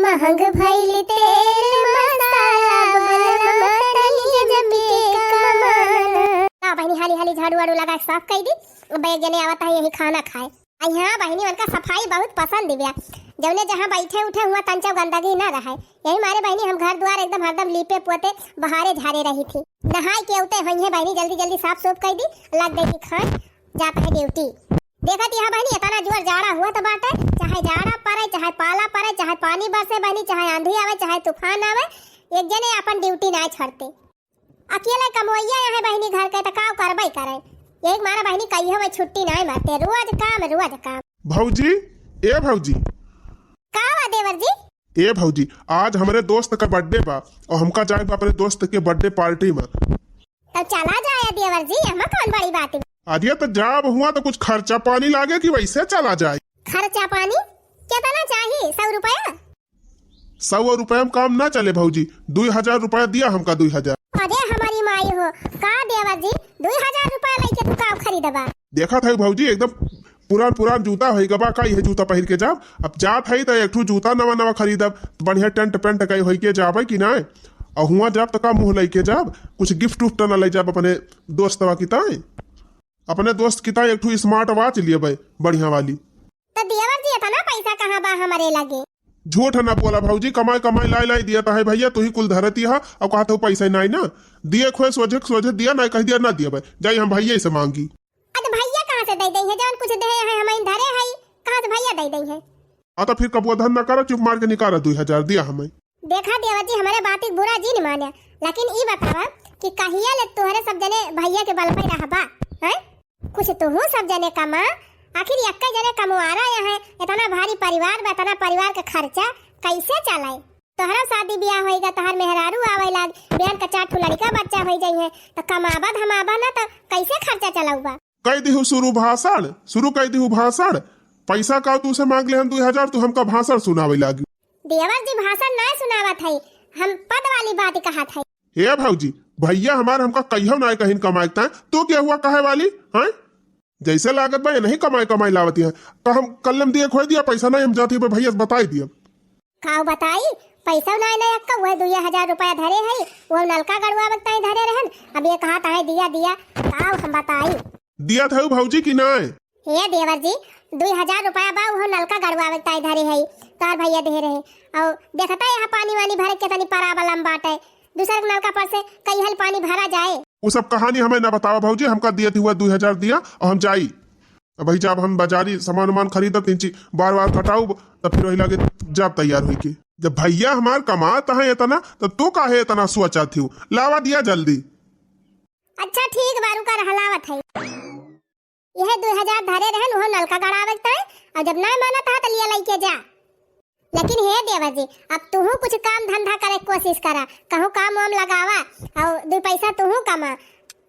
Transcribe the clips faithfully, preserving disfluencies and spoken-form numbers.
महंग भइल तेल मसाला, बलम तनी जम के कमाला। ला बहिनी, हाली हाली झाड़ू वाड़ू लगा के साफ कइ दी। अब एक जने आवत है यही खाना खाए। आ यहाँ बहिनी, उनका सफाई बहुत पसंद बा। जौने जहाँ बैठे उठे हुआ तंचो गंदगी ना रहे। यही मारे बहिनी हम घर द्वार एकदम हरदम लीपे पोते बहारे झारे रही थी। नहाए के उते होइहैं बहिनी, जल्दी जल्दी साफ सूफ कइ दी, लग गई थी खान, जात है ड्यूटी। देखत यहाँ बहिनी, इतना जोर जाड़ा हुआ तो बाटे, चाहे जाड़ा पड़े, चाहे पाला पड़े, चाहे पानी बरसे बहिनी, चाहे आंधी आवे, चाहे तूफान आवे, एक जने अपन ड्यूटी ना छोड़ते। अकेले कमवैया यहाँ बहिनी घर के, तो का करबे करे। यही मारा बहिनी कहियो में छुट्टी ना मारते, रोज काम, रोज काम। भौजी, ए भौजी। का बा देवर जी? ए भौजी, आज हमरे दोस्त का बर्थडे बा और हमका जाए बा अपने दोस्त के बर्थडे पार्टी में। तब चला जाए देवर जी, एमा कौन बड़ी बात बा? अरे तो जाब हुआ तो कुछ खर्चा पानी लागे कि वैसे चला जाए? खर्चा पानी कितना चाहिए? सौ रुपया? सौ रुपया में काम ना चले भौजी, दुई हजार रुपया दिया हमका, दुई हजार। अरे हमारी माई हो, का देवर जी, दुई हजार रुपया लेके तू का खरीदबा? देखत है भौजी, एकदम पुरान पुरान जूता होइ गबा का, इहे जूता पहिर के जाब। अब जात है तो एक ठो जूता नवा नवा खरीदब, बढ़िया टेंट पेंट कई होइ के जाबे कि नाय। और हुआ जाब तो का मुँह लेके जाब, कुछ गिफ्ट उफ्ट ना ले जाब अपने दोस्तवा की ताई। अपने दोस्त की ताई एक ठो स्मार्ट वॉच लियबे बढ़िया वाली। तो देवर जी, इतना पैसा कहाँ बा हमरे लगे? झूठ ना बोला भौजी, कमाई कमाई लाई लाई दिया तो है भैया, तू ही कुल धरती हा। और कहा तो पैसा ही नाई ना दिए, खोए सोझे सोझे दिया, ना कह दिया ना दिया भाई, जाई हम भैया से मांगी। अरे भैया कहाँ से दे देंगे? जौन कुछ दे है हम धरे है, कहाँ से भैया दे देंगे? आ तो फिर कबुआ धन ना करा, चुप मार के निकाला दुई हजार दिया हमें। देखा देवर जी, हमरे बात के बुरा जिन माने, लेकिन ई बतावा कि कहिया ले तोहरे सब जने भैया के बल पे रहबा, हैं? कुछ तुहू सब जने कमा, आखिर एक्के जने कमवारा यहाँ, इतना भारी परिवार बा, इतना परिवार के खर्चा कैसे चलाए? तोहरा शादी ब्याह होइगा, तोहर मेहरारू आवे लाग, बिहान का चार ठो लड़का बच्चा होइ जाइए, तो कमाबा धमाबा ना, तो कैसे खर्चा चलाउबा? कह दिहु शुरू भाषण, शुरू कह दिहु भाषण। पैसा का तू से मांग ले हम दुई हजार, तू हमका भाषण सुनावे लागी। देवर जी, भाषण ना सुनावत है, हम पद वाली बात कहत है। हे भौजी, भैया हमार हमका कहियो ना कहिन कमाए के ताई, तू के हुआ कहे वाली, हैं? जैसे लागत बा, ये नहीं कमाए कमाए लावती है। तो हम कल्लम दिए खोए दिया, पैसा नहीं, हम जाती बे भैया से बताई दिया। काऊ बताई, पैसा नाय ना एक्का, वह दुइये हजार रुपया धरे है, वो नलका गड़वावे के ताई धरे रहन। अब ये कहा ताहे दिया, दिया, काऊ हम बताई। दिया था भौजी की नाय? हे देवर जी, दुई हजार रुपया बा, वो नलका गड़वावे के ताई धरे है, तोहर भैया दे रहे। और देखता है यहाँ पानी वानी भरे के तनी पराबलम बाटे, दूसर के नलका पर से कई हल पानी भरा जाए। वो सब कहानी हमें ना बतावा भौजी, हमका दिया थी हुआ दुई हजार दिया और हम जाई। अब भाई, जब हम बाजारी सामान उमान खरीदब, तीन चीज बार बार कटाउब, तब फिर वही लागे जब तैयार होई के। जब भैया हमार कमात है इतना, तो तू काहे इतना सोचत ही? लावा दिया जल्दी। अच्छा ठीक बा, रुका रहलावत है। यह दुई हजार धरे रहन, वो नलका गड़ावे के ताई, और जब ना मानत है तो लिया लेके जा। लेकिन हे देवर जी, अब तुहू कुछ काम धंधा करे के कोशिश करा, कहूँ काम वाम लगावा, और दो पैसा तुहू कमा।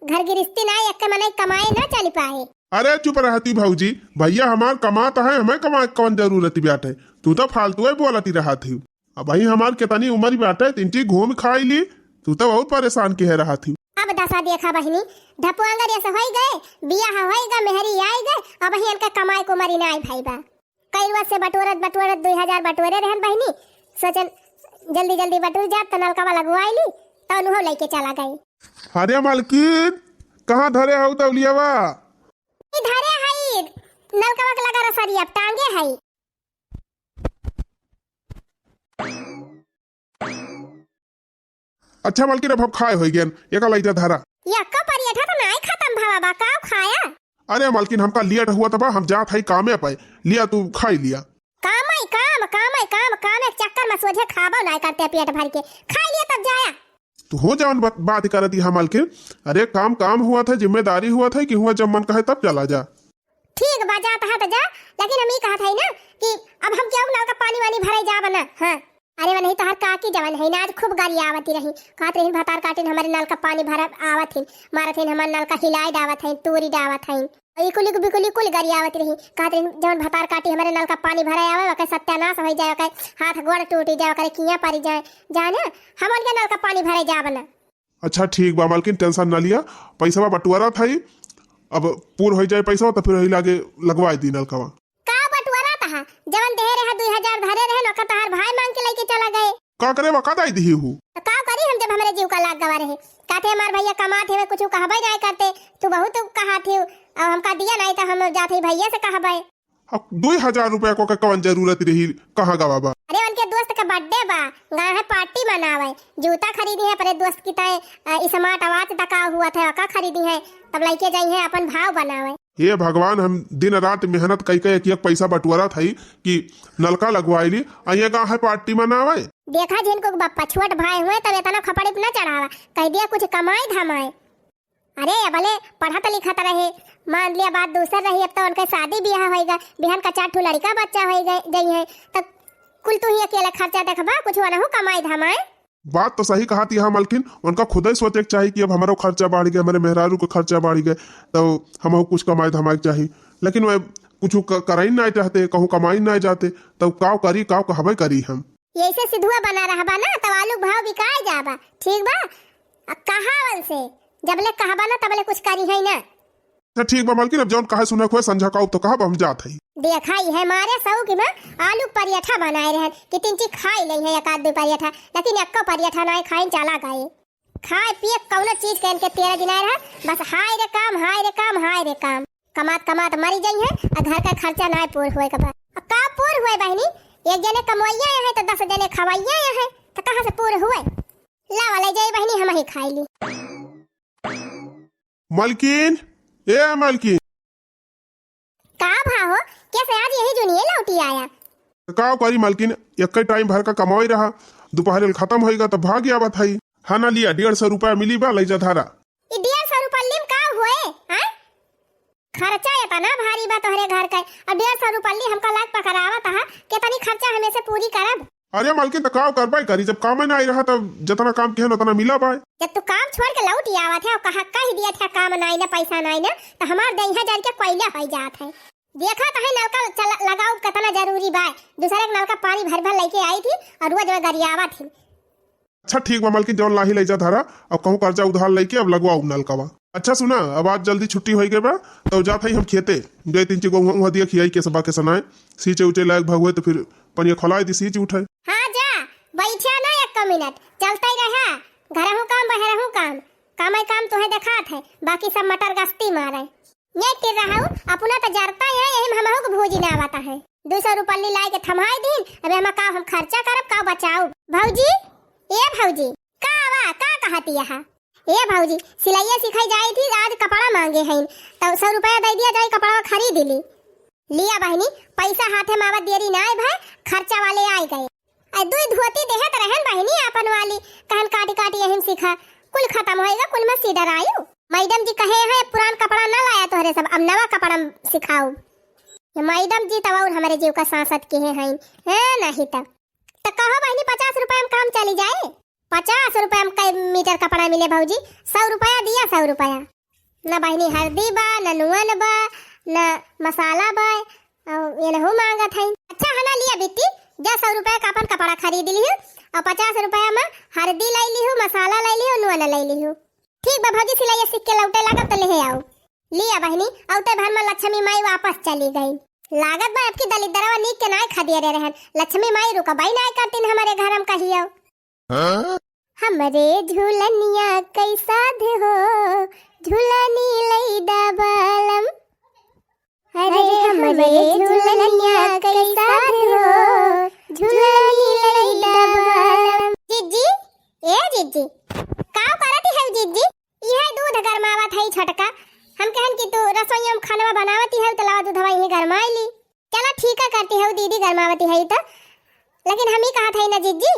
घर गिरस्ती ना, एक मनई कमाए ना चल पाए। अरे चुप रहती भौजी, भैया हमार कमात है, हमें कमाए के कौन जरूरत बाटे? तू तो फालतू ही बोलती रहत ही। अब भाई हमार कितनी उम्र बाटे, तीन ठी घूम खाई ली, तू तो बहुत परेशान के है रहत ही। अब दशा देखा बहिनी, ढपुआंगर ऐसे होई गए, बियाह होई गए, मेहरी आई गए, अब ही इनका कमाए को मरी ना आई भाई बा। कई रोज से बटोरत बटोरत दुई हजार बटोरे रहन बहिनी, सोचन जल्दी जल्दी बटोर जात त नलकवा लगवाई ली, त उन्हों लेके चला गई। अरे मालकिन, कहाँ धरे हऊ तौलियावा? ई धरे हई, नलकवा के लगा रसरिया टांगे हई। अच्छा मालकिन, अब हम खाए होई गेन, एका लइजा धरा। यक्का परेठा तो नाय खतम भवा बा, का खाया? अरे मालकिन, हमका लेट हुआ तबा, हम जात हई कामे पे, लिया तू खाई लिया। काम आई काम, काम आई काम, काम एक चक्कर में सोझे खाबो नाय करते पेट भर के, खाई लिया तब जाया। तू हो जवन बात, बात करत हा मालकिन, अरे काम काम हुआ था, जिम्मेदारी हुआ था कि हुआ जब मन कहे तब चला जा। ठीक बा, जात हा त जा, लेकिन हम ई कहत हई ना कि अब हम केहू नल का पानी वानी भरे जाब ना। हाँ, अरे वो नहीं तोहर काकी जवन है ना, आज खूब गरियावती रही, कहत रही भतार काटिन हमारे नल का पानी भर आवत है, मारत है हमारे नल का हिलाए डावत है, तूरी डावत है, ई कुली बिकुली कुल गरियावती रही, कहत रही जवन भतार काटी हमारे नल का पानी भरे आवे, ओके सत्यानाश हो जाए, ओके हाथ गोड़ टूटी जाए, ओकरे किया पड़ी जाए, जाने हम उनके नल का पानी भरे जाब ना। अच्छा ठीक बा मालकिन, टेंशन ना लिया, पैसवा बटुआरा था ही, अब पूर हो जाए पैसवा तो फिर वही लागे लगवाए दी नलकवा। का बटुआरा तहा? जवन देहे रहे दुई हजार धरे रहे, ओकर तहार भाई मांग के लेके चल का करे बा, का दाई दिही हू? तो का करी हम, जब हमरे जीव का लाग गवा रहे। कहते हमार भैया कमात हवे, कुछ कहबे नाय करते, तू बहुत कहा थी, अब हमका दिया नाय तो हम जात ही भैया से कहबे। अब दुई हजार रुपया को के कौन जरूरत रही, कहाँ गवा बा? अरे उनके दोस्त का birthday बा, गा है party मनावे, जूता खरीदी है अपने दोस्त की ताई, अ, smart watch दका हुआ था, का खरीदी है, तब लइके जाई है अपन भाव बनावे। हे भगवान, हम दिन रात मेहनत कई के एक एक पैसा बटुआरत हई कि नलका लगवाई ली, आ ये गा है party मनावे। देखा जिनको बापा छोट भाई हुए तब इतना खपड़ी न चढ़ावा, कह दिया कुछ कमाई धमाई। अरे अबले पढ़त लिखत रहे, मान लिया बात दूसर रही, अब तो उनके शादी ब्याह होइगा, बिहान का चार ठो लड़का बच्चा होइगा, जई है, तब कुल तू ही अकेले खर्चा देखबा, कुछ वनहु कमाई धमाई। बात तो सही कहा थी, हाँ मलकिन, उनका खुदे सोचे के चाही कि अब हमारो खर्चा बढ़ गया, हमारे मेहरारू का खर्चा बढ़ गया, तो हमहू कुछ कमाई धमाई के चाही। लेकिन वह कुछ क-, करई नहीं चाहते, कहूँ कमाई नहीं जाते, तब काव करी, काव कहबे करी हम। यैसे सिधुआ बना रहबा ना, तब आलू भाव बिकाए जाबा, ठीक बा? आ कहावन से, जबले कहबा ना, तबले कुछ करी है ना। अच्छा ठीक बा मलकिन, अब जौन कहे सुने के होए, संझा का तो कहब, हम जात हई। देखा, ई है मारे सऊ की माँ आलू पराठा बनाए रहन कि तीन चीज खाई ले है, एक आध दो पराठा, लेकिन एक्को पराठा नाय खाइन, चला गए। खाए पिए कौनो चीज के इनके तेरा गिनाए रहा, बस हाय रे काम, हाय रे काम, हाय रे काम। कमात कमात मरी जाई है, आ घर का खर्चा नाय पूर हुए के बाद। अब का पूर हुए बहनी, एक जने कमवैया है तो दस जने खवैया है, तो कहाँ से पूर हुए? लावा ले जाई बहनी, हम ही खाई ली। मलकिन, ए मलकिन। का भा हो, कैसे आज यही जुनिये लौटी आया? का करी मलकिन, एक टाइम भर का कमाई रहा, दोपहर खत्म होइगा तो भाग आवत हई। हाँ ना लिया, डेढ़ सौ रुपया मिली बा, लई जा धारा। ई डेढ़ सौ रुपया लीम का हुए, हाँ? खर्चा इतना भारी बा तोहरे घर का, अब डेढ़ सौ रुपया ली हमका लाग पकड़ावत हा, कितनी खर्चा हमें से पूरी करब? अरे मलकिन, त का करबे करी, जब कामे नाई रहा, तब जितना काम किहन, उतना मिला बाय। जब तू काम छोड़ के लौट ही आवत है और कहा, कह दिया था काम नाई ना, पैसा नाई ना, तो हमार देहिया जर के कोयला हो जात है। देखा तो है नलका चला, लगाओ कितना जरूरी बाय। दूसरे के नलका पानी भर भर लेके आई थी और रोज में गरियावा थी। अच्छा ठीक बा मलकिन, जौन लाही ले जा धारा, अब कहूँ कर्जा उधार लेके अब लगवाओ नलकवा। अच्छा सुना, अब आज जल्दी छुट्टी होई गई बा, तो जात हई हम खेते, गए तीन चीज उहाँ, उहाँ दिया खियाई के सबा के सनाए, सींचे उचे लायक भा हुए तो फिर पनिया खोलाए दी, सींच उठे। हाँ जा, बैठा ना एक मिनट, चलते ही रहा, घरहू काम बहरहू काम, कामे काम तुहे देखात है, बाकी सब मटर गश्ती मारे। ये टिर रहा हूँ, अपना तो जरता है, यही में हमहू के भूजी ना आवता है। दो सौ रुपल्ली लाए के थमाई दीन, अबे हम का हम खर्चा करब, का बचाऊ? भौजी, ए भौजी, का बा, का कहती यहाँ? ए भौजी, सिलैया सिखाई जाई थी, आज कपड़ा मांगे हैं, तो सौ रुपया दे दिया जाए, कपड़ा खरीद ली। लिया बहनी, पैसा हाथे में आवत देरी ना आए भाई, खर्चा वाले आए गए। आ दुई धोती देहत रहन बहिनी आपन वाली, कहन काटी काटी यही में सिखा, कुल खत्म होएगा, कुल में सीडर आयु। मैडम जी कहे हैं, "पुरान कपड़ा ना लाया तोहरे सब, अब नवा कपड़ा में सिखाऊ।" ये मैडम जी तब और हमारे जीव का सांसत किहे हैं, हैं नहीं तब। तो कहो बहिनी, पचास रुपया में काम चली जाए? पचास रुपया में कई मीटर कपड़ा मिले भौजी? सौ रुपया दिया, सौ रुपया। न बहिनी हरदी बा, न नुअन बा, न मसाला बा, अउ एनहू मांगत हईन। अच्छा हना लिया बिट्टी, जा सौ रुपया का अपन कपड़ा खरीद लिहू, अउ पचास रुपया में हरदी लाई लिहू, मसाला लाई लिहू, नुअन लाई लिहू। ठीक बा भौजी, सिलैया सीख के लौटे लागब त लेहे आऊ। लिया बहिनी, अउते भर में लक्ष्मी माई वापस चली गई। लागत बा अबकी दलिद्दरवा नीक के नाय खदियरे रहन। लक्ष्मी माई रुकबाई नाय करतीन हमरे घर में कहियो। हाँ? हमरे झूलनिया कई साध हो, झूलनी लई दा बालम। अरे हमरे झूलनिया कई साध हो, झूलनी लई दा बालम। जिज्जी, ए जिज्जी, का करत है जिज्जी? इहे दूध गरमावत है छोटका। हम कहन कि तू रसोईया में खानवा बनावत है, तो लावा दूधवा इहे गरमाई ली। चला ठीक है करती है दीदी, गरमावती है तो। लेकिन हम ही कहत है ना जिज्जी,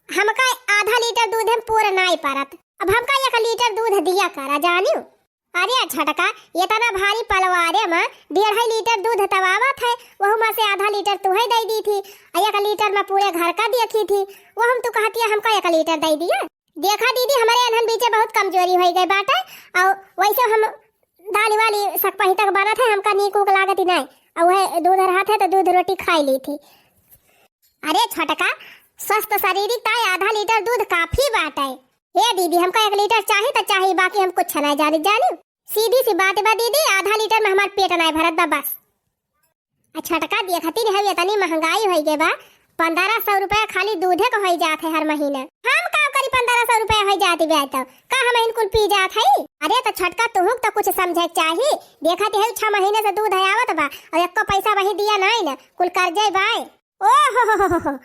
हमका आधा लीटर दूध हम पूरा नाई पारत। अब हमका एक लीटर दूध दिया करा जानियो। अरे छोटका, इतना भारी पलवारे में डेढ़ लीटर दूध तब आवत है, वहू में से आधा लीटर तुहे दे दी थी, और एक लीटर में पूरे घर का देखी थी, वो हम तू कहती है हमका एक लीटर दे दिया। देखा दीदी, हमरे एनहन बीचे बहुत कमजोरी होई गई बाटे, और वैसे हम दाली वाली सकपही तक बनत है, हमका नीक उक लागत ही नहीं, और वह दूध रहत है तो दूध रोटी खाई ली थी। अरे छोटका, स्वस्थ शरीर ताई आधा लीटर दूध काफी बाटे। हे दीदी, हमका एक लीटर चाही तो चाही, बाकी हम कुछ नहीं जानी, जानी। सीधी सी बात बा दीदी, आधा लीटर में हमार पेट नहीं भरत बा बस। आ छोटका देखती नहीं, इतनी महंगाई होई गई बा, पन्द्रह सौ रुपया खाली दूधे क होइ जात है हर महीना। हम का करी, पन्द्रह सौ रुपया होइ जात बे तो का हमहिन कुल पी जात है? अरे तो छोटका, तुहूँ क तो कुछ समझे के चाही। देखत है छह महीने से दूध है आवत बा और एको पैसा वही दिया नाई न, कुल कर्जे बाय। ओ हो हो हो हो।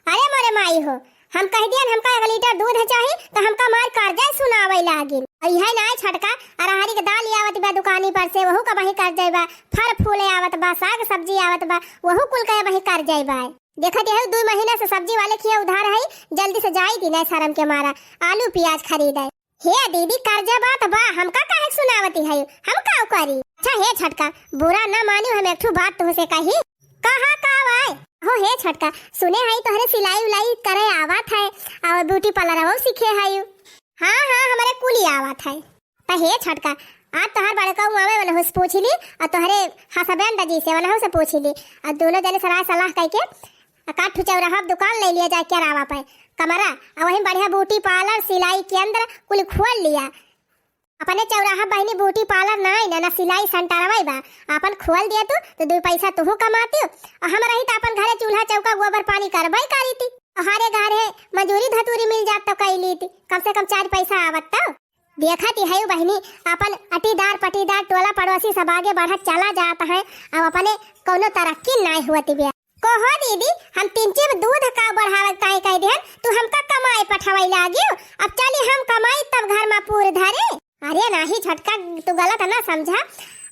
अरे मोरे माई हो, हम कह दियन हमका एक लीटर दूध है चाही तो हमका मार कर्जे सुनावे लागिन। और यह नाई छोटका, अरहरी के दाल आवत बा दुकानी पर से, वहू का वही कर्जे बा, फल फूल आवत बा, साग सब्जी आवत बा, वहू कुल का वही कर्जे बा। देखत है दुइ महीना से सब्जी वाले खिया उधार है, जल्दी से जाई दी, नाई शरम के मारा आलू प्याज खरीदे। हे दीदी, कर्जा बा त बा, हमका काहे सुनावती है, हम का करी? अच्छा हे छोटका, बुरा ना मानियो, हम एक ठो बात तुहसे कही। कहा का वाय? हो हे छोटका, सुने है तोहरे सिलाई उलाई करे आवत है और ब्यूटी पार्लर वो सीखे है। हाँ हाँ, हमारे कुली आवत है। त हे छोटका, आज तोहार बड़का उआवे वनहु से पूछ ली और तोहरे हस्बैंड जी से वनहु से पूछ ली और दोनों जने सलाह सलाह करके एकाध ठो चौराहा पे दुकान ले लिया जाए, क्या रावा पे कमरा, और वहीं बढ़िया ब्यूटी पार्लर, सिलाई केंद्र कुल खोल लिया। अपने चौराहा बहिनी ब्यूटी पार्लर ना आई ना, ना सिलाई सेंटर बा, अपन खोल दिया तू तो दो पैसा तुहू कमाती हो, और हम रही तो अपन घरे चूल्हा चौका गोबर पानी करबे करी थी, और हरे घरे मजूरी धतूरी मिल जात तो कई ली थी, कम से कम चार पैसा आवत तो। देखत ही है बहिनी, अपन अटीदार पटीदार टोला पड़ोसी सब आगे बढ़त चला जात है, अब अपने कौनो तरक्की नाय होत बे। कहो दीदी, हम तीन चीज दूध का बढ़ावे ताई कह देहन, तू हमका कमाए पठावे लागियो। अब चली हम कमाई तब घर में पूर धरे। अरे नाही छोटका, तू गलत ना समझा।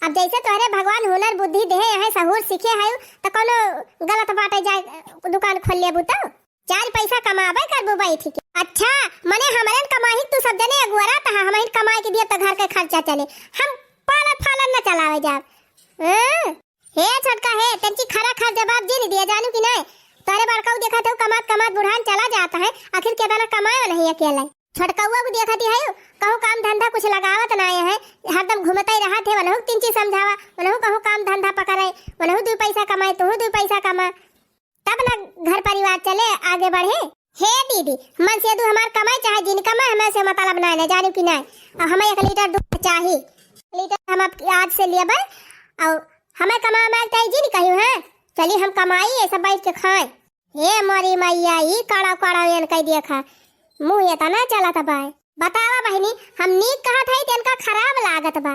अब जैसे तोहरे भगवान हुनर बुद्धि देहे हैं, सहूर सीखे है, तो कौनो गलत बाटे जाए दुकान खोल लेबू तो? चार पैसा कमाबे करबू बैठ के। अच्छा, मने हमरे न कमाही तू सब जने अगुअरा तहा, हमहिन कमाए के दिया त घर के खर्चा चले। हम पालत फालत न चलावे जाब। हाँ? हे छोटका हे, तेंची खरा खर जवाब जिन दिया जानू कि नहीं? तोरे बड़काऊ देखत हो कमात कमात बुढ़ान चला जात है, आखिर केतना कमाए नहीं अकेले। छोटकउआ को देखत ही है, कहूँ काम धंधा कुछ लगावत नाय है, हरदम घूमत ही रहत है, वनहु तिंची समझावा, वनहु कहूँ काम धंधा पकड़े, वनहु दू पैसा कमाए, तुहू दू पैसा कमा। तब ना घर परिवार चले, आगे बढ़े। हे दीदी, मन से दू हमार कमाई चाहे जिन कमाई, हमें से मतलब ना है, जानू कि नहीं। और हमें एक लीटर दूध चाही, लीटर हम अब आज से लेबे, और हमें कमाए में चाहे जिन कही है, चली हम कमाई, ऐसा बैठ के खाए। हे मोरी मैया, ई काड़ा काड़ा एन कह देखा, मुँह एतना चलत बा। बतावा बहिनी, हम नीक कहत हई, तेनका खराब लागत बा।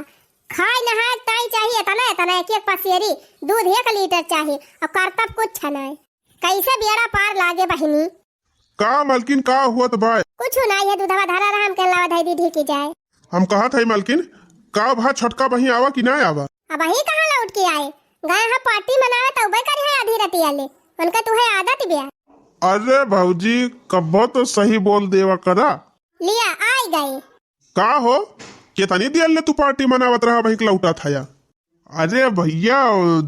खाए नहाए ताई चाही एतना, एतना एक एक पसेरी, दूध एक लीटर चाही, और करतब कुछ नाय। कैसे बेड़ा पार लागे बहिनी? का मलकिन, का हुअत बा? कुछ नाय है, दूधवा धरा रहा, हम के लावा धई दी ढीकी जाए। हम कहत हई मलकिन, का भा छोटका बही आवा कि ना आवा? अब वही कहाँ लौट के आए? गए हैं पार्टी मनावे, तउबे करी है आधी रतिया ले। उनका तुहे आदत बिया। अरे भौजी, कब्बो तो सही बोल देवा करा। लिया, आई गए। का हो, कितनी देर ले तू पार्टी मनावत रहा, वहीं लौटा था या? अरे भैया,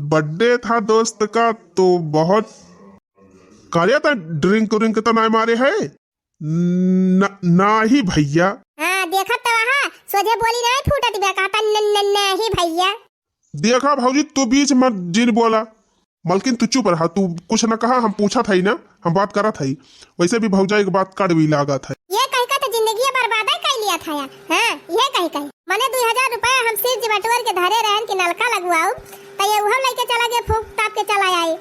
बर्थडे था दोस्त का, तो बहुत करे था, ड्रिंक व्रिंक तो ना मारे है? न-, नाही भैया। हाँ, देखत तो वहाँ सोझे बोली नहीं फूटत बे, कहता न-, न-, नहीं भैया। देखा भौजी, तू बीच में जिन बोला। मलकिन, तू चुप रहा, तू कुछ न कहा, हम पूछत हई ना, हम बात करत हई। वैसे भी भौजाई के बात कड़वी लागत है। ये कह के तो जिंदगी बर्बाद कर लिया था यार। हाँ, ये कह के। मने दू हजार रुपया हम सिर जी बटोर के धरे रहन कि नलका लगवाओ, तो ये उहम लेके चला गया, फूक ताप के चला आए।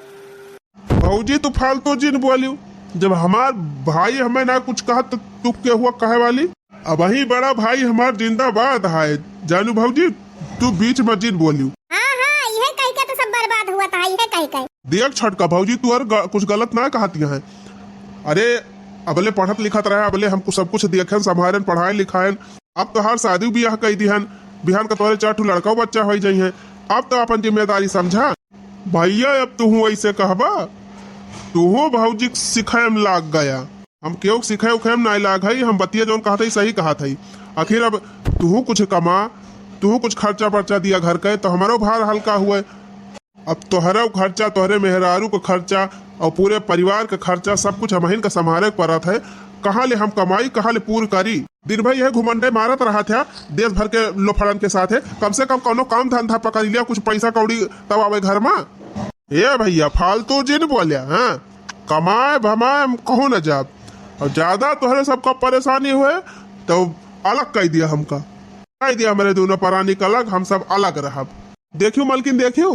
भौजी, तू फालतू जिन बोलियो। जब हमार भाई हमें ना कुछ कहा, तो तू के हुआ कहे वाली? अबही बड़ा भाई हमार जिंदाबाद है। जानू भौजी, तू बीच में जिन बोलियो। हाँ, हाँ, यह कह के तो सब बर्बाद हुआ था, यह कह के। देख छोटका भौजी, तू और ग-, कुछ गलत ना कहती है। अरे, अबले पढ़त लिखत रहे, अबले हमको सब कुछ देखेन, संभारेन, पढ़ाएन लिखाएन। अब तोहार शादी बियाह कई दिहन, बिहान का तोहरे चार ठो लड़का बच्चा होई जइहें। अब तो अपन जिम्मेदारी समझा। भैया, अब तुहू ऐसे कहबा? तुहू भौजी के सिखाए में लाग गया। हम केहू के सिखाए उखाए में नाय लाग हई, हम बतिया जौन कहत हई, सही कहत हई। आखिर अब तुहू कुछ कमा, तुहू कुछ खर्चा पर्चा दिया घर के, तो हमारो भार हल्का हुए। अब तोहरा खर्चा, तोहरे मेहरारू के खर्चा और पूरे परिवार के खर्चा, सब कुछ हमहिन का संभारे के पड़त है। कहाँ ले हम कमाई, कहाँ ले पूर करी? दिन भर यह घुमंडे मारत रहत है देश भर के लोफड़न के साथ है। कम से कम कौनो काम धंधा पकड़ लिया, कुछ पैसा कौड़ी तब आवे घर में। ए भैया, फालतू जिन बोल्या, हाँ? कमाए भमाए हम कहूँ न जाब। और ज्यादा तोहरे सबका परेशानी हुए तो अलग कह दिया हमका, कह दिया हमरे दोनों परानी का अलग, हम सब अलग रहब। देखियो मलकिन, देखियो,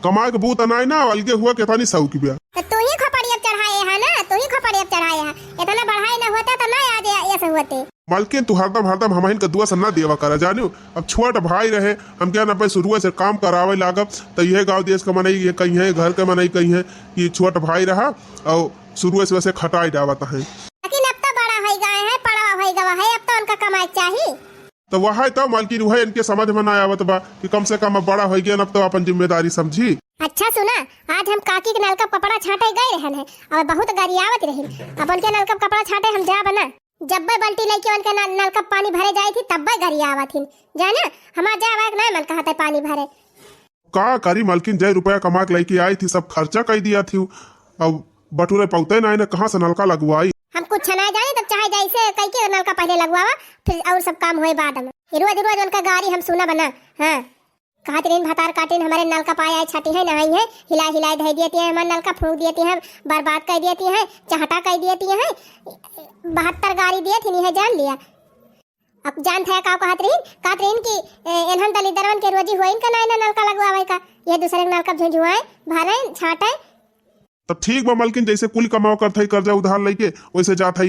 कमाए के बूत अनाय ना, अलगे हुआ के तानी सऊ की ब्या। तो तू ही खोपड़िया पे चढ़ाए है ना? मलकिन, तू हरदम, हरदम हमहिन के दोष न देवा करा, जानियो। अब छोट भाई रहे, हम क्या न पे शुरुए से काम करावे लागब, त इहे गाँव देश के मनई ये कहिहैं, घर के मनई कहिहैं कि छोट भाई रहा और शुरुए से वैसे खटाई डावत हैं। लेकिन अब तो बड़ा होइ गए हैं, पड़वा होइ गवा है, अब तो उनका कमाई चाही। तो वह तो मलकिन, वह इनके समझ में ना आवत बा कि कम से कम अब बड़ा होइ गया, अब तो अपन जिम्मेदारी समझी। अच्छा सुना, आज हम काकी के नलका कपड़ा छांटे गए रहन है, अब बहुत गरियावत रही। अब उनके नलका कपड़ा छांटे हम जाब ना। जब्बे बल्टी लइके उनके नल-, नलका पानी भरे जाई थी, तब्बे गरियावत हिन। जाना, हमार जाए वाए के ना मन कहत है पानी भरे। का करी मलकिन, जय रुपया कमा के लइके आई थी, सब खर्चा कइ दिया थी। अब बटुरे पौते ना, ना कहाँ से नलका लगवाई। हम कुछ ना जानी, तब चाहे जैसे कइके नलका पहले लगवावा, फिर और सब काम होए बाद में। रोज रोज उनका गारी हम सुना बना। हाँ, कहत रहिन भतार काटिन, हमरे नलका पाया है, छटी है, नहाई है, हिलाए हिलाए धइ दियती है, हमार नलका फूंक दियती है, बर्बाद कइ दियती है, चहटा कइ दियती है, बहत्तर गारी दियत ही नहीं है, जान लिया। अब जानत है का कहत रहिन, कहत रहिन कि ए, एनहन दलिद्दरवन के रोजी होइन का ना, ना नलका लगवावे का, ये दूसरे के नलका झुंझुआए, भरे, छाटे। तब ठीक बा मलकिन, जैसे कुल कमावा करत है कर्जा उधार लइके, वैसे जात है,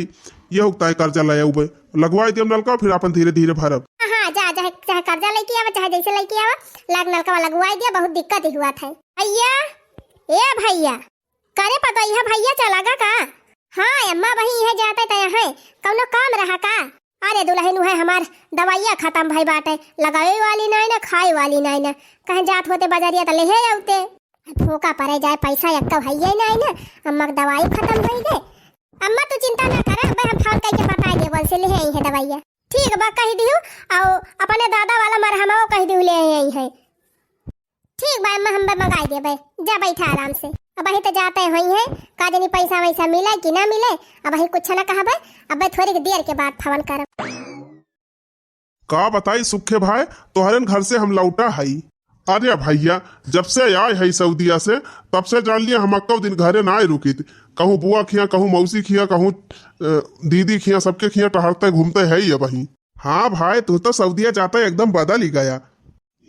ये हुकता है कर्जा ले आउबे, लगवाई दियब नलका, फिर अपन धीरे धीरे भरब। हाँ, जा, चाहे, चाहे कर्जा लइके आवा, चाहे जैसे लइके आवा, लाग नलका लगवाई दिया, बहुत दिक्कत ही हुआ था। भैया, ए भैया, करे पतोहिया, भैया चला गा का? हाँ अम्मा, वही यह जाते तय है, कौनो काम रहा का? अरे दुलहिन, उहे हमार दवाइया खतम भई बाटे, लगावे वाली नाई ना, खाए वाली नाई ना, कहीं जात होते बजरिया त लेहे आउते। फोका परे जाए, पैसा एक्को हइये नाई ना, अम्मा के दवाई खतम होइ गए। अम्मा तू चिंता ना कर, अबे हम फोन कइके बताइ देब, बोल से लेहे आई है दवाइया। ठीक बा, कहि दिहु, अउ अपने दादा वाला मरहमवो कहि दिहु लेहे आई है। ठीक बा अम्मा, हम बे मंगाई देबे, जा बैठा आराम से। अबहीं त जाते होइहैं, का जानी पैसा वैसा मिले कि ना मिले, अबहीं कुछ ना कहबे, अबे थोड़ी देर के बाद फोन करब। का बताई सुखे भाई, तोहरेन घर से हम लौटा हई। अरे भैया, जब से आए हई सऊदिया से, तब से जान लिया हम एक्को दिन घरे ना आए रुकित। कहूँ बुआ खिया, कहूँ मौसी खिया, कहूँ, अ, दीदी खिया, सबके खिया टहरते घूमते है ही अबहीं। हाँ भाई, तू तो सऊदिया जाते एकदम बदल ही गया।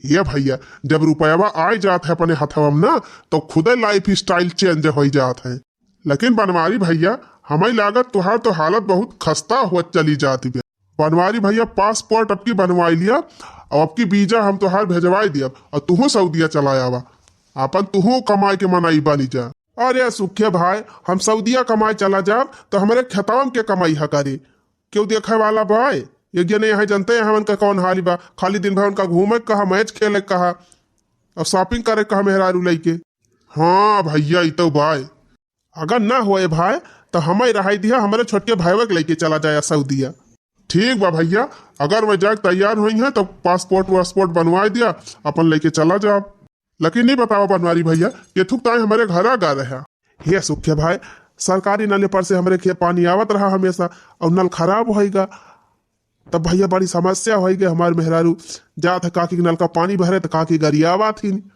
ये भैया, जब रुपयावा आइ जात है अपने हथवा में ना, तो खुदे lifestyle change होइ जात है। लेकिन बनवारी भैया, हमई लागत तुहार तो हालत बहुत खस्ता होत चली जात बे। बनवारी भैया, passport अबकी बनवाई लिया, अउ अबकी visa हम तुहार भेजवाई दियब, अउ तुहू सऊदिया चला आवा, आपन तुहू कमाई के मनई बनी जा। अरे सुखे भाई, हम सऊदिया कमाई चला जाब, तो हमरे खेतवा में के कमाई ह करे? केहू देखे वाला बाय? एक जने यहाँ जनते हैं हमन का कौन हाल बा, खाली दिन भर उनका घूमे के कहा, match खेले के कहा, अउ shopping करे के कहा मेहरारू लइके। हाँ भैया, ई तो बाय। अगर ना होए भाई, तो हमई रहाई दिया, हमरे छोटके भाईवा के लइके चला जाया सऊदिया। ठीक बा भैया, अगर वह जाके तैयार होइहैं, तो passport वासपोर्ट बनवाई दिया, अपन लइके चला जाब। लेकिन नहीं बतावा बनवारी भैया, केथुक ताई हमरे घरा गा रहा। हे सुखे भाई, सरकारी नले पर से हमरे खे पानी आवत रहा हमेशा, अउ नल खराब होइगा, तब भैया बड़ी समस्या होइगा। हमार मेहरारू जात है काकी के नल का पानी भरे, तो काकी गरियावा थी,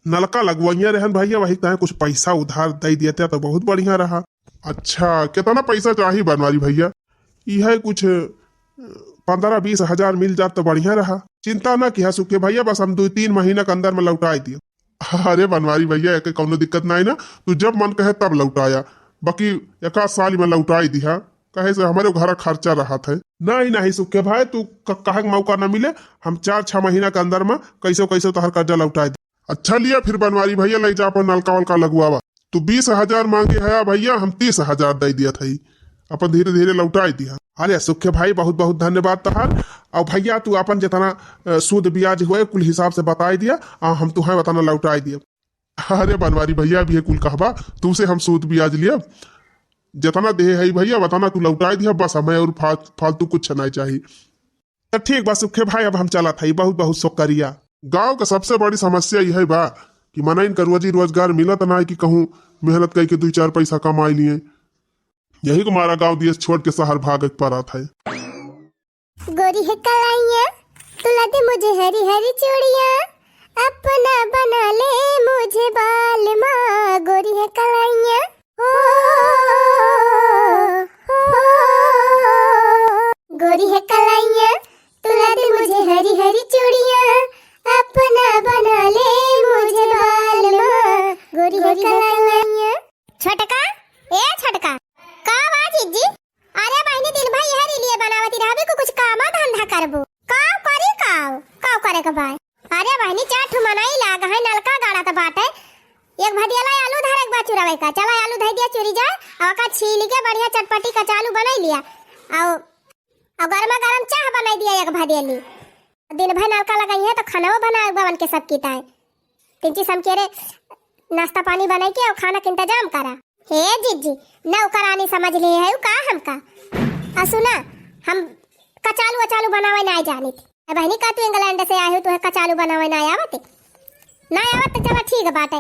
नलका लगवइया रहन भैया, वही ताई कुछ पैसा उधार दे दिया तो बहुत बढ़िया रहा। अच्छा, कितना पैसा चाही बनवारी भैया? यह कुछ पंद्रह बीस हजार मिल जात तो बढ़िया रहा। चिंता ना किहा सुखे भैया, बस हम दो तीन महीना के अंदर में लौटाई दियो। अरे बनवारी भैया, एके कौनो दिक्कत नाई ना, तू जब मन कहे तब लौटाया, बाकी एक आध साल में लौटाई दिहा, कहे से हमरे घर खर्चा रहत है। नहीं, नहीं सुखे भाई, तू क-, कहे के मौका ना मिले, हम चार छह महीना के अंदर में कैसो कैसो तोहर कर्जा लौटाई दी। अच्छा लिया फिर बनवारी भैया, ले जा अपन नलका वलका लगवावा। तू बीस हजार मांगे है भैया, हम तीस हजार दे दिया था, अपन धीरे धीरे लौटाई दिया। अरे सुखे भाई, बहुत बहुत धन्यवाद तहार। और भैया तू अपन जितना, अ, सूद ब्याज हुए कुल हिसाब से बताई दिया, आ हम तुहे उतना लौटाई दिया। अरे बनवारी भैया, अभी ये कुल कहबा, तुमसे हम सूद ब्याज लिया, जितना देहे है भैया उतना तू लौटाई दिया, बस हमें और फाल-, फालतू कुछ नहीं चाहिए। तो ठीक बा सुखे भाई, अब हम चलत हई, बहुत बहुत शुक्रिया। गांव का सबसे बड़ी समस्या यह बा कि मनइन का रोजी रोजगार मिलत ना है कि कहूँ मेहनत करके दो चार पैसा कमाई लिए। यही को मारा गांव देश छोड़ के शहर भागे के पड़त है। गोरी है कलाइया, तू ला दे मुझे हरी हरी चूड़ियाँ, अपना बना ले मुझे बालमा। गोरी है कलाइया, ओ, ओ, गोरी है कलाइया, तू ला दे मुझे हरी हरी चूड़ियाँ, अपना बना ले मुझे बालमा। गोरी है कलाइया। छोटका, ए छोटका, का बा जिज्जी? अरे बहिनी, दिन भर यह रीलिये बनावती रहबी, छील के बढ़िया चटपटी कचालू बनाई लिया, और, और गरमा गरम चाह बनाई दिया एक भदेली। दिन भर नलका लगाई है तो खाना वो बनावे बवन के सब की ताए। तिनची समकेरे नाश्ता पानी बनाई के और खाना के इंतजाम करा। हे जीजी, नौकरानी समझ लिए है का हमका? और सुना, हम कचालू वचालू बनावे ना जानित। ए बहनी, का तू इंग्लैंड से आए हो, तुहे कचालू बनावे ना आवत? ना आवत तो चला ठीक बाटे,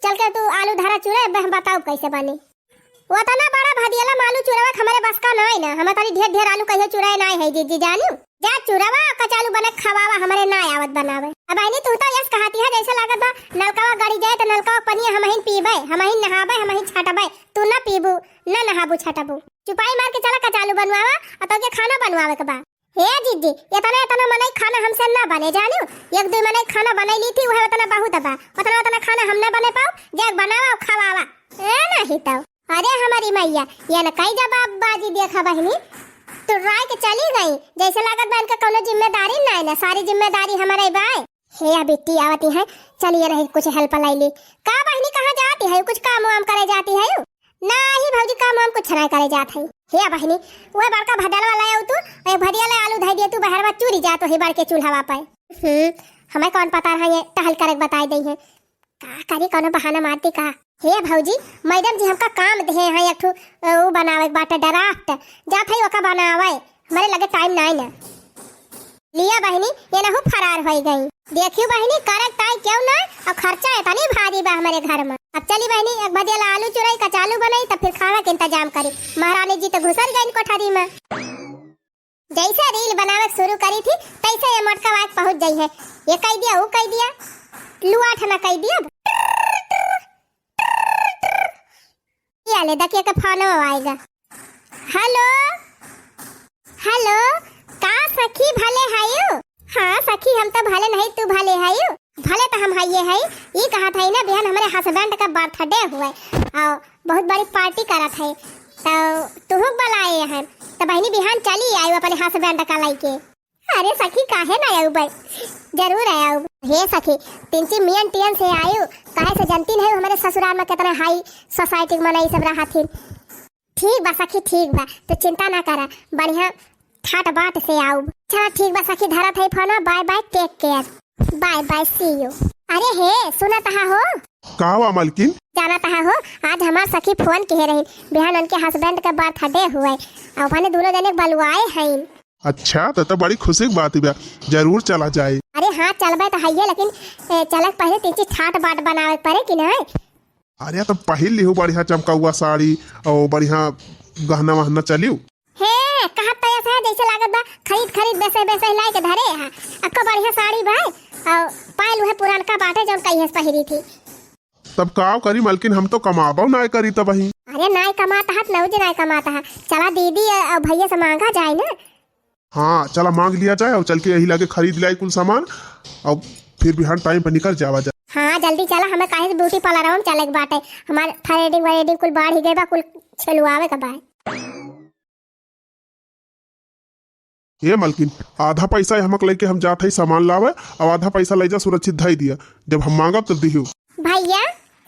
चल के तू आलू धरा चुरे, अब हम बताओ कैसे बनी। वो तना बड़ा भदियला मालू चुरवा हमरे बस का नाई ना, हम तनी ढेर ढेर आलू कहियो चुराए नाई है जीजी जानियो। जा चुरवा कचालू बने खवावा, हमरे नाई आवत बनावे। अब बहनी तू तो यस कहती है जैसे लागत बा नलकवा गड़ी जाए तो नलकवा पनिया हमहिन पीबे, हमहिन नहाबे, हमहिन छटबे, तू ना पीबू, ना नहाबू छटबू। चुपाई मार के चला कचालू बनवावा, और तो के खाना बनवावे के बा। हे जीजी, इतना इतना मनई खाना हमसे ना बने जानियो। एक दो मनई खाना बनाई ली थी, वह उतना बहुत बा। उतना उतना खाना हम ना बने पाओ, जे बनावा और खवावा। ए नहीं तो। अरे हमारी मैया, ये न कई जवाब बाजी देखा बहनी। तू राय के चली गई, जैसे लागत बा इनका कोनो जिम्मेदारी ना है ना, सारी जिम्मेदारी हमारे बाय। हे या बिट्टी आवती है, चलिए रही कुछ हेल्प लाई ली। का बहनी कहाँ जाती है, कुछ काम वाम करे जाती है? नाही भौजी, काम वाम कुछ ना करे जात है। हे बहिनी, वह बड़का भदल वाला आऊ तू, ए भदिया ले आलू धई दिए तू, बहरवा चूरी जात है बड़के चूल्हावा पे। हम्म, हमें कौन पता रहा ये टहल करक बताई दई है। का करी, कौनो बहाना मारती का? हे भौजी, मैडम जी हमका काम दे हैं एक ठू, अ, उ बनावे के बाटे ड्राफ्ट। जात है ओका बनावे, हमारे लगे टाइम नाई ना। लिया बहिनी, ये नहु फरार होई गई। देखियो बहिनी, करक ताई क्यों ना, और खर्चा इतनी भारी बा हमारे घर में। अब चली बहिनी, एक भदिया ला आलू चुराई, कचालू बनाई, तब फिर खाना के इंतजाम करी। महारानी जी तो घुसर गई कोठरी में। जैसे रील बनावे शुरू करी थी, तैसे ये मोटका वाइफ पहुंच गई है। ये कह दिया, वो कह दिया, लुआठ ना कह दिया। ये ले देखिए के फोन आएगा। हेलो, हेलो, का सखी भले हयू? हाँ सखी, हम तो भले नहीं, तू भले हयू? भले तो हम हइये हई। ई कहत हई ना, बिहान हमरे हस्बैंड का बर्थडे हुए और बहुत बड़ी पार्टी करत है, तो तुहू बुलाए हैं। तो बहिनी बिहान चली आयू अपने हस्बैंड का लेके। अरे सखी, काहे ना आयू बे? जरूर आयू। हे सखी, तिनची मियन टियन से आयू, काहे से जनती नहीं हमरे ससुराल में कितना हाई सोसाइटी के मनई सब रहत हिन। ठीक बा सखी, ठीक बा, तू चिंता ना करा, बढ़िया ठाट बाट से आउब। चला ठीक बा सखी, धरत है फोन, bye bye, take care, bye bye, see you। अरे हे, सुनत हा हो? का हुआ मलकिन? जानत हा हो, आज हमार सखी फोन किहे रही, बिहान उनके हस्बैंड का बर्थडे हुए, और अपने दोनों जने बलुआए हैं। अच्छा, तो, तो बड़ी खुशी की बात बा, जरूर चला जाए। अरे हाँ, चलबे तो हइये, लेकिन ए, चलक पहले तिनची ठाट बाट बनावे के पड़े कि नहीं? अरे, तो पहिर लिहू बढ़िया चमकौआ साड़ी और बढ़िया गहना वहना चलियो। हे, कहत तो ऐसे है जैसे लागत बा खरीद खरीद बेसे बेसे लाई के धरे है। अक्को बढ़िया साड़ी बा और पायल उहे पुरानका बाटे जौन कहिए से पहिरी थी। तब का करी मलकिन, हम तो कमाबो ना करी तब ही। अरे नाय कमात हत, नौजी नाय कमात है। चला दीदी और भैया से मांगा जाए ना। हाँ, चला मांग लिया जाए और चल के यही लागे खरीद लाई कुल सामान और फिर बिहान टाइम पर निकल जावा जाए। हाँ, जल्दी चला, हमें काहे से ब्यूटी पार्लर में चले के बाटे। हमार थ्रेडिंग व्रेडिंग कुल बाढ़ ही गए बा, कुल छेलुआवे के बा। ए मलकिन, आधा पैसा हमक लेके हम जात हई सामान लावे और आधा पैसा ले जा सुरक्षित धई दिया, जब हम मांगब तब दिहू। भैया,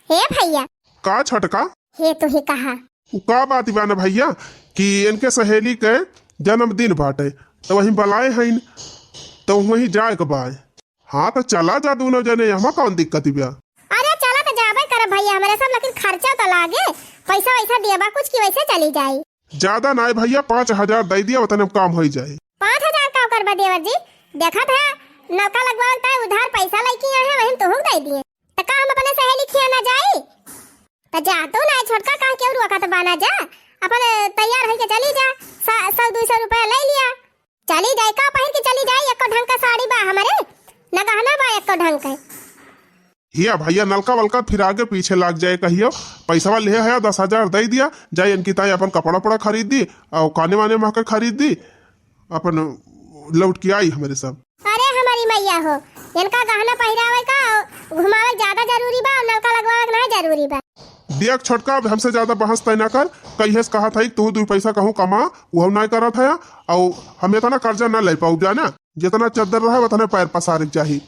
हे भैया। का छटका? हे तू ही कहा। उ का बात बा ना भैया कि इनके सहेली के जन्मदिन बाटे, तो वहीं बुलाए हईन, तो वहीं जाए के बा। हाँ, तो चला जा दोनों जने, हमा कौन दिक्कत बा? अरे चला तो जाबे करब भैया, हमरे सब लेकिन खर्चा तो लागे, पैसा वैसा देबा कुछ की वैसे चली जाई। ज्यादा नाय भैया, पाँच हजार दे दिया, उतने में काम हो जाए। पाँच हजार का करबा देवर जी, देखत है नौका लगवावल ताय उधार पैसा लेके आए हैं, वही तुहू दे दिए। तो का हम अपने सहेली खिया ना जाई? तो जा तू ना, छोटका कह के और वक्त बाना जा, अपन तैयार होके चली जा, सा-, सौ दो सौ रुपया ले लिया, चली जाए का पहिर के चली जाए, एको ढंग का साड़ी बा हमरे, न गहना बा एको ढंग के। हिया भैया नलका वलका फिर आगे पीछे लाग जाए कहियो, पैसवा ले है दस हजार दे दिया, जाए इनकी ताई अपन कपड़ा उपड़ा खरीद दी और काने वाने महके खरीद दी, अपन लौट के आई हमरे सब। अरे हमारी मैया हो, इनका गहना पहिरावे का और घुमावे ज्यादा जरूरी बा और नलका लगवावे के ना जरूरी बा। देख छोटका, अब हमसे ज्यादा बहस तय ना कर, कहिए से कहा था तू दो पैसा कहूँ कमा, वो ना करत है, और हम इतना कर्जा ना ले पाऊ जाना, जितना चद्दर रहे उतने पैर पसारे के चाही।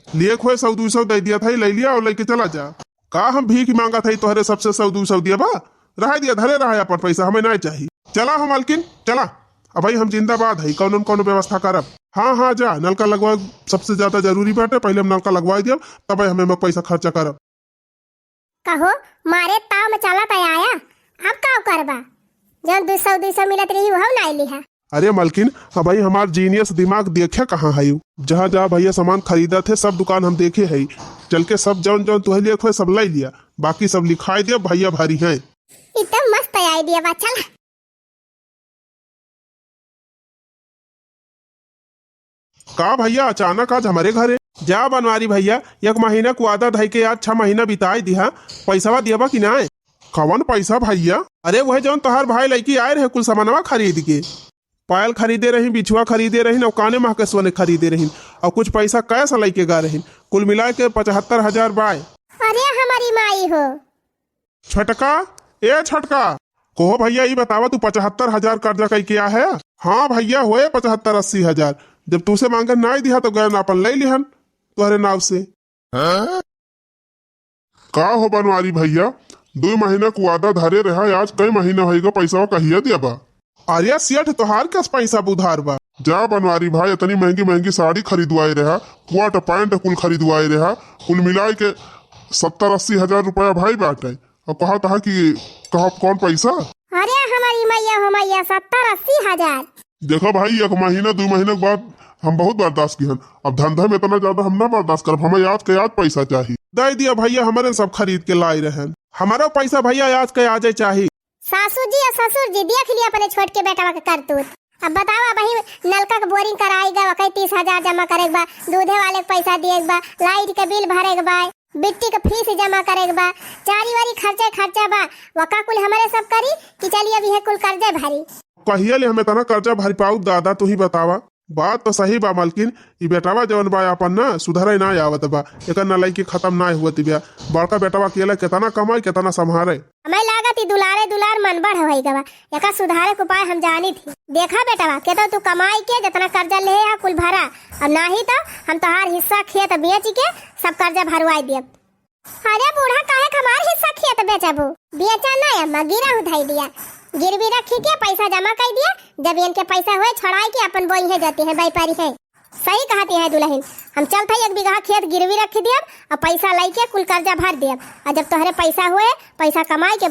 लिए खोए सौ दो सौ दे दिया था, ले लिया और लेके चला जा। का हम भीख मांगा था तोहरे सबसे सौ दो सौ दिया बा? रहे दिया, धरे रहा अपन पैसा, हमें नाहीं चाही। चला हो मालकिन, चला। अब भाई हम जिंदाबाद है, कौनो न कौनो व्यवस्था करब। हाँ, हाँ, जा, नलका लगवा, सबसे ज्यादा जरूरी बाटे, पहले हम नलका लगवाई दियब, तब हमें, हमें पैसा खर्चा करब। कहो, मारे ताव में चला त आया, अब का करबा? जौन दू सौ, दू सौ मिलत रही, वहू नाहीं लिहा। अरे मालकिन, अब भाई हमार genius दिमाग देखे कहाँ है यू? जहाँ जहाँ भैया सामान खरीदत है, सब दुकान हम देखे है। चल के सब जौन जौन तुहे लिए खोए, सब लाई लिया, बाकी सब लिखाई दिया, भैया भारी हैं। ई त मस्त idea बा, चल। का भैया, अचानक आज हमरे घरे? जा बनवारी भैया, एक महीना के वादा धई के आज छह महीना बिताई दिहा, पैसवा दियबा कि नाय? कवन पैसा भैया? अरे वह जौन तोहार भाई लइके आए रहे कुल सामानवा खरीद के, पायल खरीदे रही, बिछुआ खरीदे रही, और काने महकसुआ ने खरीदे रही, और कुछ पैसा cash लइके गा रही, कुल मिला के पचहत्तर हजार बाय। अरे हमारी माई हो। छोटका, ए छोटका, कहो भैया, ई बतावा, तू पचहत्तर हजार कर्जा कई के आ है? हाँ भैया, होए पचहत्तर अस्सी हजार। जब तूसे मांगे नाई दिहा, तो गए अपन ले लिहन तोहरे नाव से। का हो बनवारी भैया, दुई महीना के वादा धरे रहा, आज कई महीना होइगा, पैसा कहिया देबा? अरे सेठ, तोहार कस पैसा उधार बा? जा बनवारी भाई, इतनी महंगी महंगी साड़ी खरीदवाए रहा, कोट पैंट कुल खरीदवाए रहा, कुल मिलाए के सत्तर अस्सी हजार रुपया भाई बाटे। अब कहा तहा कि कहा कौन पैसा? अरे हमारी मैया हो मैया, सत्तर अस्सी हजार। देखो भाई, एक महीना दो महीना के बाद हम बहुत बर्दाश्त किहन, अब धंधा में इतना ज्यादा हम ना बर्दाश्त करब, हमें आज के आज पैसा चाही। दे दिया भैया, हमारे सब खरीद के लाए रहन, हमारा पैसा भैया आज के आज ही चाही। सासू जी और ससुर जी, देख लिया अपने छोट के बेटवा के करतूत। अब बताओ, अबही नलका के boring कराई गा, वकई तीस हजार जमा करे के बा, दूधे वाले के पैसा दिए के बा, light के bill भरे के बा, बिट्टी के fees जमा करे के बा, चारी वारी खर्चा खर्चा बा, वका कुल हमरे सब करी कि चलिए अब यह कुल कर्जे भरी। कहिया ले हम इतना कर्जा भर पाऊ दादा, तू ही बतावा। बात तो सही बा मालकिन, ई बेटावा जवन बा आपन ना सुधरे ना आवत बा, एकर नलायकी खत्म ना हुवत बिया। बड़का बेटावा अकेला केतना कमाई, केतना संभारे। हमें लागत ई दुलारे दुलार मन बढ़ होई गवा, एकर सुधारे के उपाय हम जानी थी। देखा बेटावा, केतो तू कमाई के जेतना कर्जा लेहे हा कुल भरा, और नाही तो हम तोहार हिस्सा खेत बेच के सब कर्जा भरवाई देब। अरे बूढ़ा, काहे के हमार हिस्सा खेत बेचबू? बेचा ना अम्मा, गिरहू धई दिया, गिरवी रखी के पैसा जमा कर दिया, जब इनके पैसा होए छोड़ाई के अपन बोई है जाती है व्यापारी है। सही कहती है दुल्हन, हम चलत है एक बीघा खेत गिरवी रख दियब और पैसा लइके कुल कर्जा भर दियब, और जब तोहरे पैसा होए, पैसा कमाई के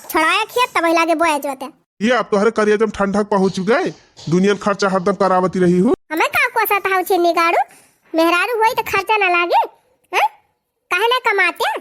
छोड़ाया खेत, तब लागे बोया जोते। ये अब तोहरे करिया जब ठंडक पहुँच गए, दुनिया खर्चा हरदम करावती रही हो। हमें का कोसत हऊ छिन्नी गाड़ू, मेहरारू होई तो खर्चा ना लागे, हैं? काहे ना कमाते?